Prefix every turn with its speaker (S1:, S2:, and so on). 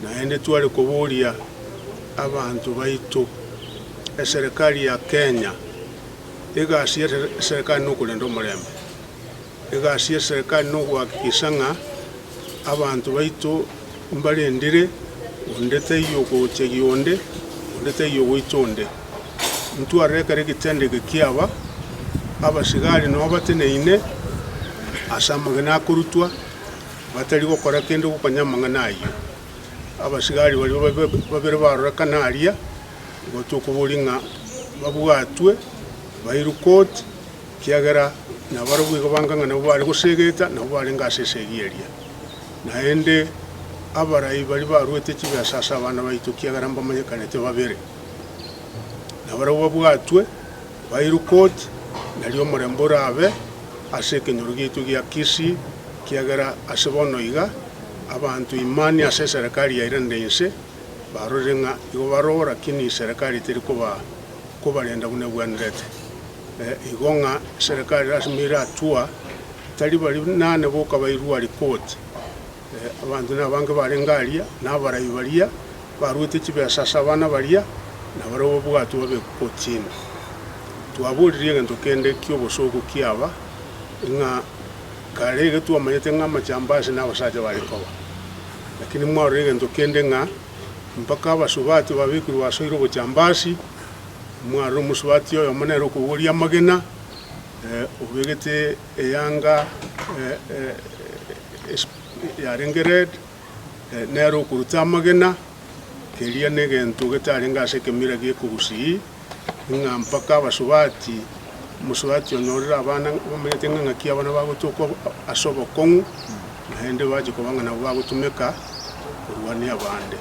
S1: Naende tware koboria abanto baito, eserekari ya Kenya, egasi y'eserekari nokorenda omorembe, egasi y'eserekari nogohakikisha ng'a abanto baito mbarendire, onde taiyo ogochegia onde, onde taiyo ogoita onde. Ntwarore ekero egetendo eke kiaba, abasigari nabo bateneine ase amagena akorutwa, batari gokora kende gokonya amang'ana ayio. Abasigari baria babere barorekana aria, igo tokoboria ng'a babwatwe bairwe koti, ekiagera nabarabwo igo banga ng'a nabwo bare gosegeta, nabwo barenge ase esegi eria. Naende abarai baria baruete chibesa ase abana baito, ekiagera mbamanyekanete babere, nabarabwo babwatwe bairwe koti, nario omorembe orabe ase ekenyoro giaito gia Kisii, ekiagera ase bono iga abanto imani ase eserekari yairanire inse, barorire ng'a igo baroo lakini eserekari teri koba kobarenda buna ebwenerete. Igo ng'a eserekari lasima eratua tari baria nane boka bairwe aria koti. Abanto nabange barenge aria, na abarai baria baruete chibesa ase abana baria, nabarabwo babwatwe babekwe kotini. Twaboririe egento kende ki'obosooku kiaba, ng'a kare iga twamanyete ng'a amachambasi na abasacha bare koba. Lakini mwarora egento kende ng'a mpaka abasubati babekirwe basoire obochambasi, mwarora omosubati oyomo nere okobogoria amagena, obegete eyanga yarenge red, nere okoruta amagena, keria negento getarenge ase ekemira gi'ekegusii, ng'a mpaka abasubati, omosubati onyorire abana bamenyete ng'a ng'aki abana bagotoka ase obokong'u, naende bachia koba ng'a nabo bagotumeka korwania abande.